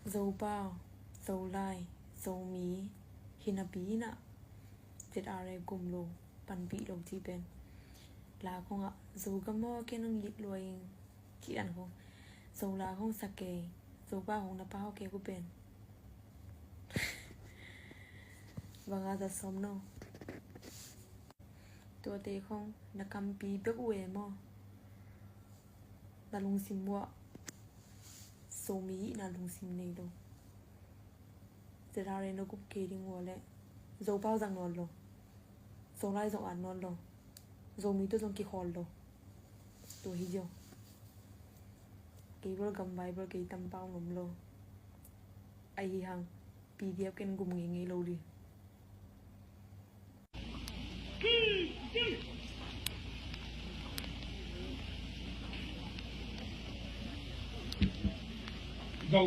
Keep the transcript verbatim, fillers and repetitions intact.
Zopau, Zolai, Zomi hi napi in ah ZRA gum lo, panpih lo cih pen. La khong ah Zogam aw, ken hong it lua ing, cih dan khong. Zola khong sa kei, Zopau khong na pau kei uh pen. Bang a za sawm no. Tuate khong na kampi bek uh e maw. Na lungsim uah Zomi hihna lungsim nei lo. ZRA na gup kei ding uh leh Zopau zang nawn lo, Zolai zong at nawn lo, Zomi tawh zong kikhawl lo. Tua hi ziau. Kei bel gam vai bel kei tampau ngam lo. Ahi hang PDF ken gum ngeingei lo li.